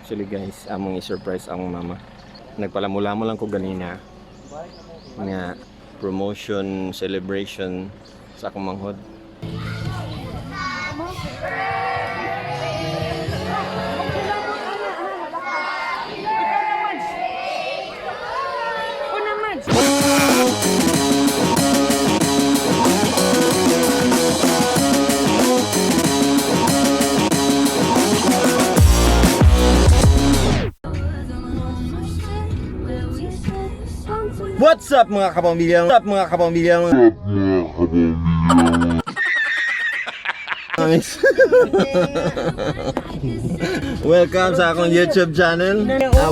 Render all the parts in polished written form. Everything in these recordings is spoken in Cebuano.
Actually guys, among i-surprise ang mama. Nagpalamulamo lang ko ganina nga promotion celebration sa akong manghod. What's up, mga kapamilya? What's up, mga kapamilya? Welcome sa akong YouTube channel.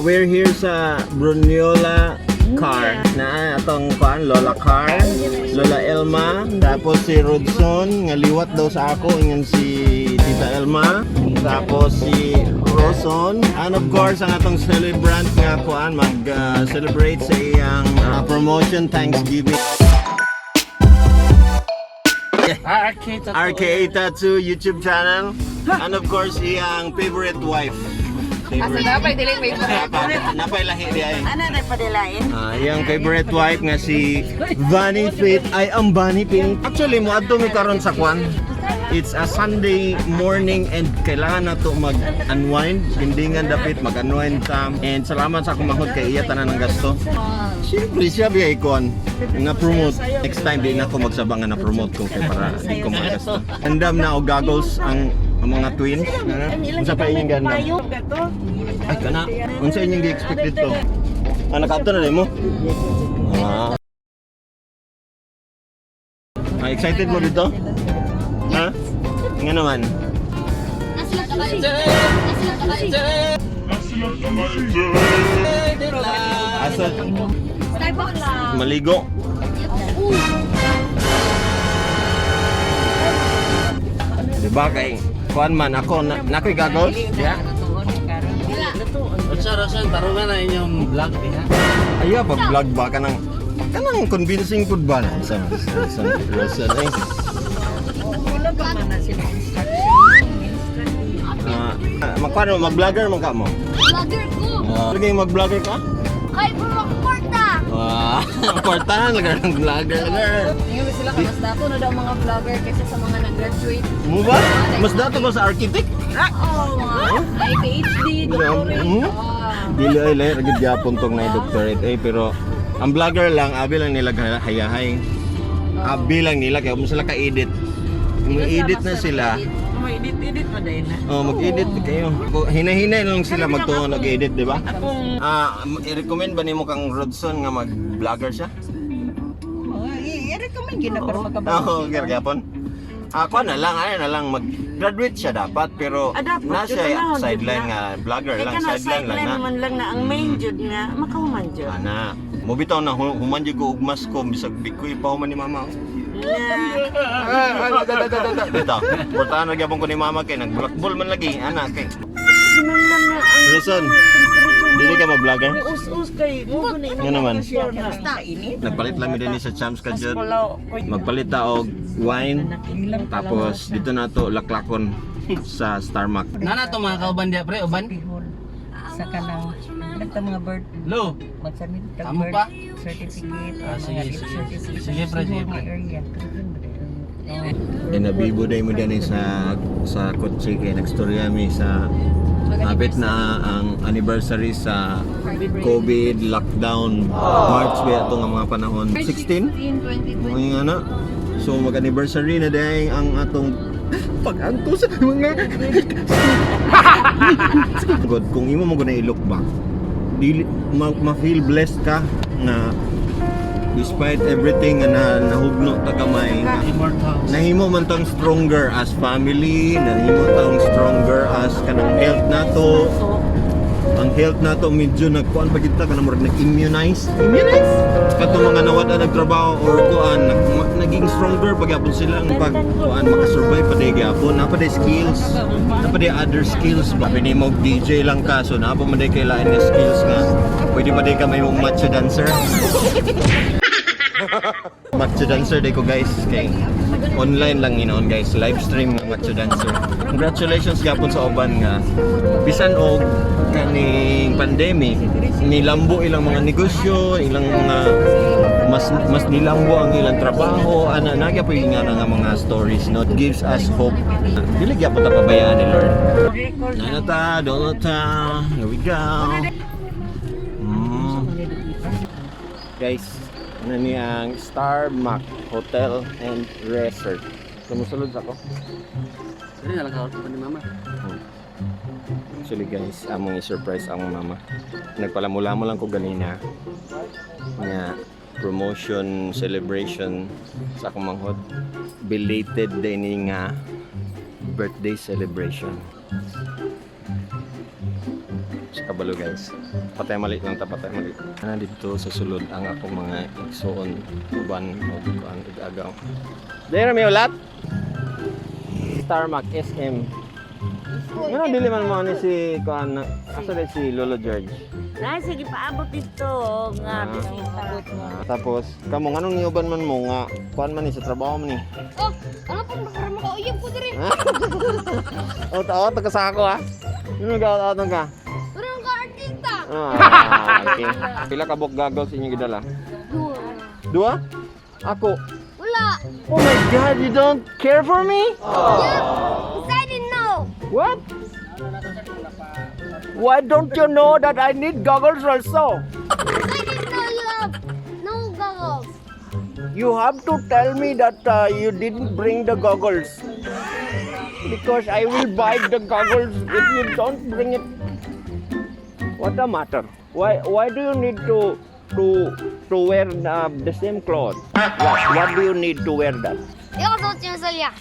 We're here sa Bruniola Car. Na atong kuan, Lola Car, Lola Elma, tapos si Rodson nga liwat daw sa ako ingon si Tita Elma, tapos si Roson, and of course ang atong celebrant nga kuan mag celebrate sa iyang promotion Thanksgiving. RKA Tattoo YouTube channel. And of course, iyang favorite wife. Asa Favorite. na pa dili favorite. Napay lahi di ay. Ano na padilain? Ah, iyang favorite wife nga si Vanny Fit. Ay, ang Vanny Fit. Actually, mo adto mi karon sa kwan. It's a Sunday morning and kailangan na to mag-unwind. Gindingan dapit, mag-unwind ta. And salamat sa akong mahod kay iya tanan ng gasto. Siyempre siya biya ikon nga promote. Next time di na ako magsabang nga na promote ko kay para di ko magasto. Andam na og goggles ang mga twins. Unsa pa inyong gandam? Ay kana. Unsa inyong gi-expect dito? Ah, nakaabto na mo? Ah. Ah, excited mo dito? Ha? Nga naman. Asa Starbucks. Maligo. Diba kay kuan man ako na nakoy goggles? Yeah. Unsa Rosan, tarungan na inyong vlog diha. Ayaw pag vlog ba kanang kanang convincing pud ba na sa sa Rosan eh. Ah, magkuan mo mag-vlogger man ka mo. Vlogger ko! Ah, lagi mag-vlogger ka? Kay Bro Porta! Wow, importante lagi ng vlogger. Ingon sila ka mas dato na daw mga vlogger kaysa sa mga nag-graduate. Mo ba? Mas dato ba sa architect? Oo, mga may PhD, doctorate. Ah. Dili ay lahi ra gid gyapon tong na doctorate eh, pero ang vlogger lang abi lang nila hayahay. Abi lang nila kay mo sila ka-edit. Mag-edit na sila. Edit-edit pa dahil na. Oh, mag-edit kayo. Hinahinay lang sila magtuo nag-edit, di ba? Akong Ah, i-recommend ba nimo kang Rodson nga mag-vlogger siya? i-recommend gina pero makabalo. Oo, oh, gyapon. Ako na lang, ay na lang mag-graduate siya dapat pero Ah, dapat, na siya yun na, yun sideline na. nga vlogger Kaya lang, ka na sideline lang sideline na. man lang na ang main jud nga makahuman jud. Ana, mo bitaw na human jud ko og mask ko bisag bikoy pa human ni mama. Bitaw, portahan na gyapon ko ni mama kay nag-blackball man lagi ana kay. Sinanglan na ang Roson, dili ka mag-vlogger? us-us kay mo gani Nga naman. Basta init. Nagpalit lang mi dinhi sa Champs ka jud. Pulaw ko. Magpalit ta og wine tapos dito na to laklakon sa Starmac. Nana to mga kauban diha pre, uban. Sa kanang nagta mga birth Lo, magsubmit ka Amo birth pa? certificate Ah, or sige, mga death sige. certificate. Sige, pre, sige, pre. Area. Eh nabibo day mo dinhi sa kotse kay nagstorya mi sa Hapit na ang anniversary sa COVID lockdown. March ba ito nga mga panahon? 16? 16, 2020. Mga nga na. So mag-anniversary na dahil ang atong pag-anto sa mga God, kung imo mo guna i-look back, dili ma-feel blessed ka nga despite everything nga na, nahugno ta gamay nga Immortals. nahimo man tang stronger as family, nahimo tang stronger as kanang health nato. Ang health nato medyo nagkuan pa kita kanang murag nag-immunize. Immunize? Kato mga nawad-an nagtrabaho or kuan naging stronger pa gyapon sila ang pag kuan makasurvive pa day gyapon. Napa day skills. Napa day other skills ba. Pini mo DJ lang ka so napa man day kay lain nga skills nga pwede ba day ka may mong macho dancer. Macho dancer day ko, guys, kay online lang ginoon, guys, live stream ng Macho Dancer. Congratulations gapon sa uban nga bisan og kaning pandemic, nilambo ilang mga negosyo, ilang mga mas mas nilambo ang ilang trabaho ana nagya po yung nga mga stories, no? It gives us hope. Dili gyapon ta pabayaan ni Lord. Nana ta, Donata, here we go. Guys, ano niya ang Star Mac Hotel and Resort. Sumusulod sa ako. Dili na lang ka ni mama. Actually guys, among i-surprise ang mama. Nagpalamulamo lang ko ganina nga promotion celebration sa akong manghod. Belated din ni nga birthday celebration. Sa kabalo guys. Patay mali lang ta, patay mali. Ana dito sa sulod ang akong mga igsuon uban og kuan ug agaw. Dere may ulat. Star Mac SM. Nga dili man mo ni si kuan, asa ba si Lolo George? Na, sige, paabot dito nga bisita. Tapos kamo nganong niuban man mo nga kuan man ni sa trabaho man ni. Oh, ano po para makauyab ko diri. Oh, tao taga sa ako ah. Yun nag ka. Pero ang ka-artista. Ah, okay. Pila ka buok goggles inyo gidala? Dua. Dua? Ako. Wala. Oh my God, you don't care for me? Yeah. I didn't know. What? Why don't you know that I need goggles also? I didn't know you have no goggles. You have to tell me that you didn't bring the goggles. Because I will buy the goggles if you don't bring it. What the matter? Why do you need to wear the same clothes? What do you need to wear that? Yo ko sa siya.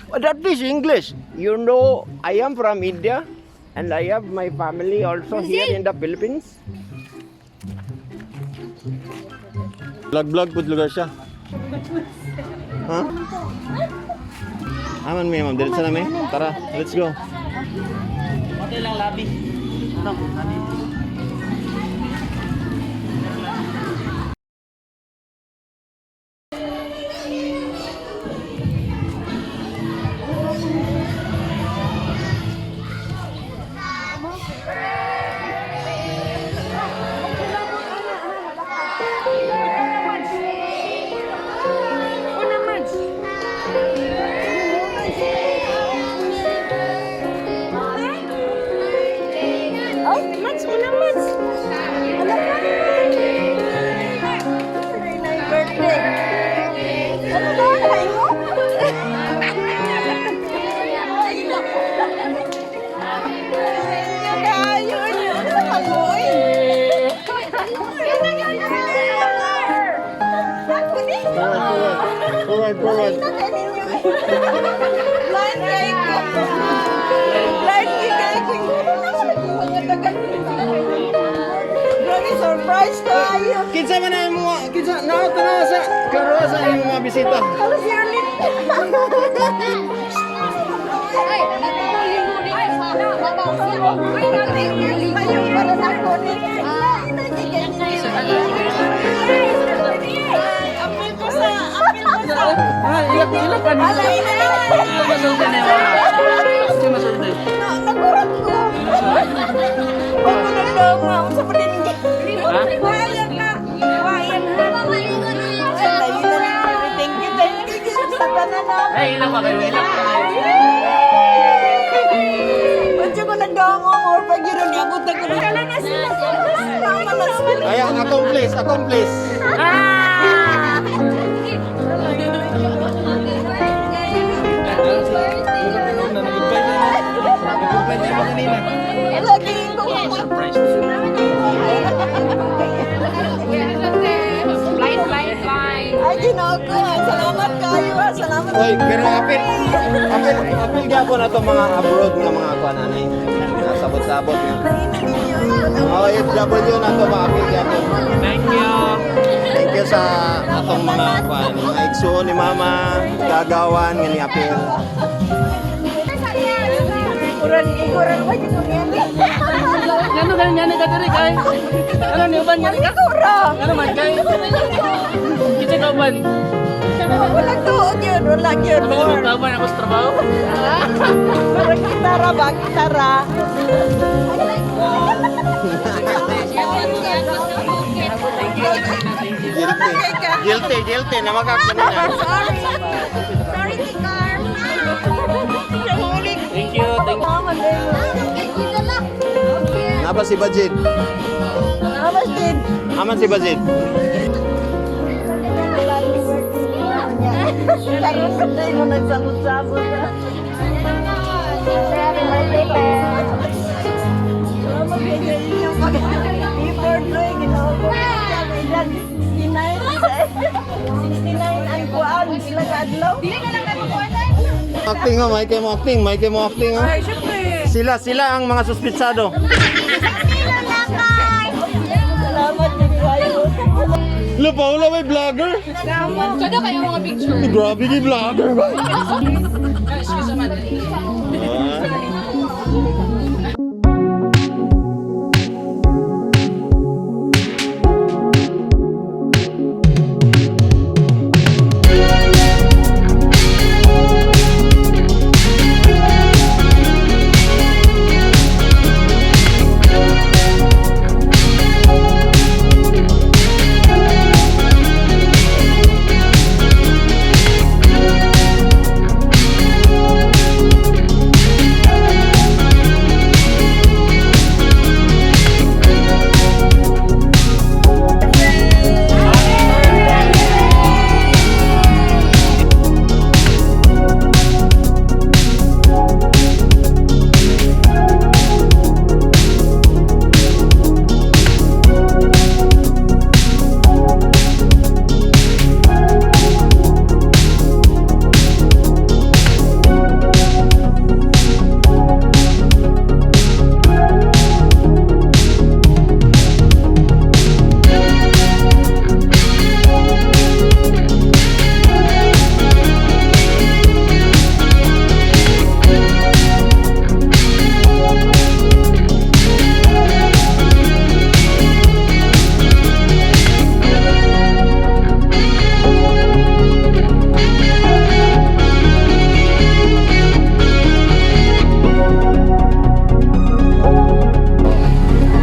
That is English. You know, I am from India and I have my family also here in the Philippines. Vlog vlog pud lugar siya. Ha? Aman mi ma'am, diretso na mi. Tara, let's go. Patay lang labi. Ano? Labi. Ay, Mads, una Mads. Ano ka? Birthday. Ano ba? Ay mo? Kayo, ano sa kamoy? Ako ni. Forward, forward. Blind kay ko. Blind kay ko. Mga taga. Grabe, surprise tayo. Kinsa man ang mga kinsa na tanaw sa karon sa imong mga bisita. Hello, si Arlene. Ay, nagpuli-muli sa babaw siya. Ay, nagpuli. Ayaw para na ako ni. Apil ko sa, apil ko sa. Ah, ilak ilak ka ni. Alay na. Masulti na mama. Kasi masulti. Nagurat ko. Bago na daw nga, unsa pa din. Wala ka. Wala ka. Thank you, thank you. Sa tanan na. Ay, ilak pa kayo, ilak pa kayo. Unsa ko nagdongo or pag yun niya ako tag na sila. Mama na sila. Ay, accomplice, accomplice. Nag-goodbye na kanina. Lagi ko. Surprise. Blind, blind, blind. Ay, Ginoo ko. Salamat kayo. Ah. Salamat. Oy, pero apil, apil, apil gyapon ato mga abroad nga mga kuan anay. Sabot-sabot nga. Oh, FW na to mga apil gyapon. Thank you. Thank you sa atong mga kuan, mga igsuon ni Mama, gagawan nga ni apil. Iguran, iguran pa dito niya. Ngano ganun nga ka diri kay? Ano ni uban nga ka? Kura. Ano man kay? Kita ka uban. Walang tuod yun, walang yun. Ano ba kauban ako sa trabaho? Parang gitara ba? Gitara. Guilty. Guilty, guilty. Namakak na na. Sorry. Sorry, Tikar. Thank you, thank you. Napa si Bajid? Namas din. Aman si Bajid? Karon sa tayo nagsamot-samot. Happy birthday, Pet. Salamat kayo sa inyong pag-effort, Roy. Ginawa ko. 69 ang kuan sila kaadlaw. Acting oh, may kayo mo acting, may kayo mo acting oh. Ay, syempre. Sila, sila ang mga suspitsado. Salamat din kayo. Lo, Paula, may vlogger. Kada kayo mga picture. Grabe ni vlogger ba? Excuse me.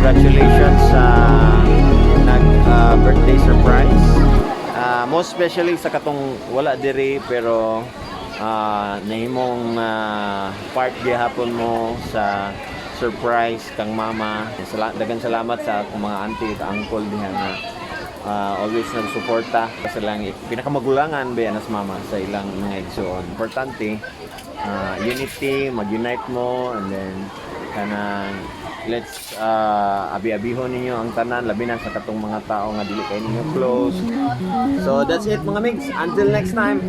Congratulations sa nag birthday surprise. Most especially sa katong wala diri pero nahimong part gihapon mo sa surprise kang mama. Dagan salamat sa akong mga auntie at uncle diha nga always nagsuporta sa ilang pinakamagulangan ba as mama sa ilang mga igsoon. Importante unity, mag-unite mo, and then kanang let's abi-abihon ninyo ang tanan labi na sa katong mga tao nga dili kay ninyo close. So that's it, mga migs. Until next time.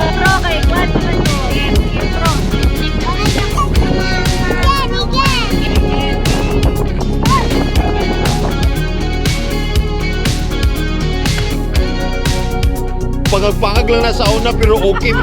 Intro kay Kwan naman ko. Intro. Pangagpangag lang na sa una pero okay.